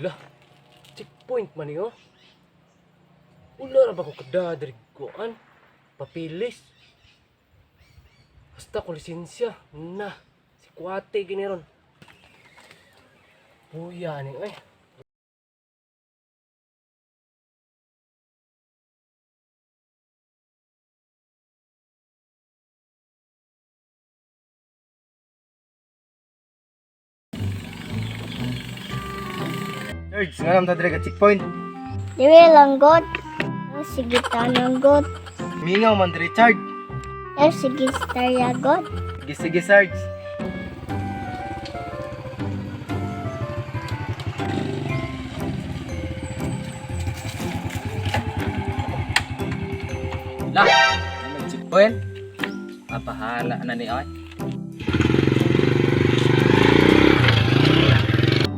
Lah, checkpoint man niyo. Wala ra ba ko kadadrig kuan? Papilis. Basta ko lisensya. Na, si Kuate gini ron. Buya ni eh. Serge, nga lang ta diri ka checkpoint. Dili lang god. Sige tanang god. Mingaw man diri Richard. Eh, sige starya god. Sige sige Sarge. Lah, ano checkpoint? Papahala na ni oy.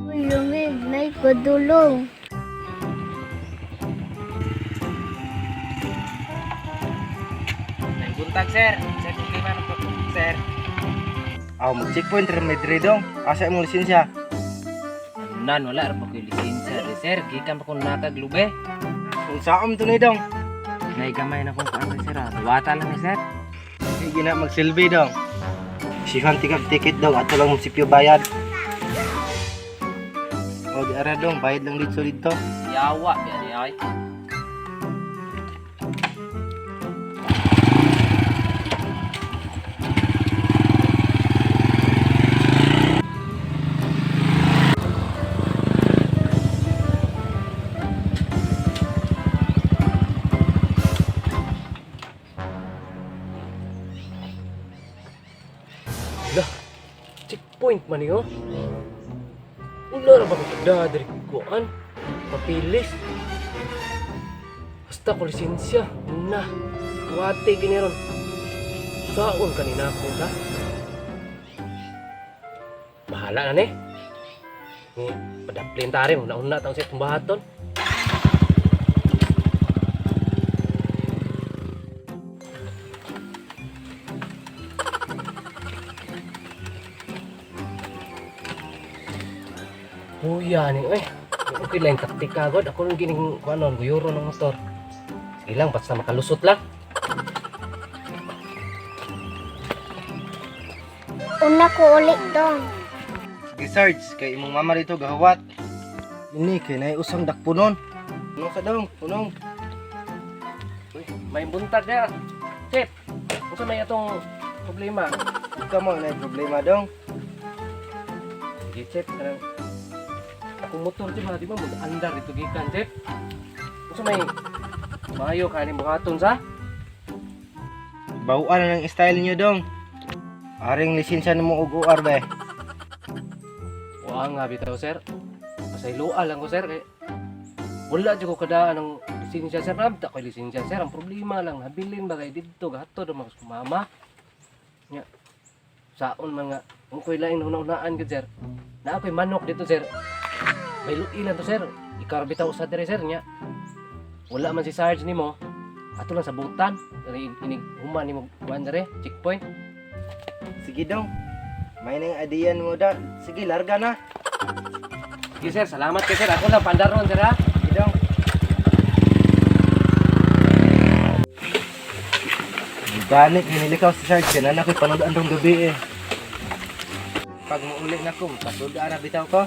Uy, lumig, may kadulong. Nay buntag sir. Sir problema na po sir. Aw, mag checkpoint ra may diri dong. Asa imong lisensya? Nan wala ra pa koy lisensya re sir. Gikan pa kon nakaglube. Unsaon to ni dong? Nay gamay na kong kuan sir. Ah. Duwata lang ni sir. Sige na magsilbi dong. Sihan tikag ticket dong ato lang munisipyo bayad. O di ara dong, bayad lang dito dito. Yawa biya ni oy. Lah, checkpoint man niyo. Wala ra ba ko kadadrig kuan? Papilis. Basta ko lisensya. Na, si Kuate gini ron. Saon kanina ko ta? Bahala na ni. Ni padaplin ta rin, una-una taon sa itong bahaton. Buya ni eh. Okay lang yung taktika god. Ako nung gining kuanon, guyuro ng motor. Sige lang, basta makalusot lang. Una ko ulit dong. Sige Sarge, kay imong mama dito gahuwat. Ini kay nay usang dakpunon. Punong sa dong, punong. Uy, may buntag na. Chip, unsa may atong problema? Ikaw mo nay problema dong. Sige, Chip, kanang akong motor di ba, di ba mo andar dito gikan, Chip? Unsa may maayo ka ni buhaton sa? Bawaan na ng style niyo dong. Aring lisensya nimo og OR ba. Wa nga bitaw, sir. Pasayloa lang ko, sir. Eh, wala jud ko kadaan ng lisensya, sir. Nabta ko lisensya, sir. Ang problema lang, nabilin ba kay didto gahatod ang mga mama. Nya, saon mga kung ko'y laing una-unaan gud, sir. Na ako'y manok dito, sir. May luilan to, sir. Ikaw ra bitaw sa dire, sir. Nya, wala man si Sarge nimo. Ato lang sa butan. Inig human nimo kuan dire, checkpoint. Sige dong. May nang idea mo da. Sige, larga na. Sige, sir. Salamat kay sir. Ako lang pandaron, sir, ha. Sige dong. Gani, hinilikaw si Sarge. Kaya na ako'y panoodaan tong gabi eh. Pag muuli na ko, pasudaan na bitaw ko.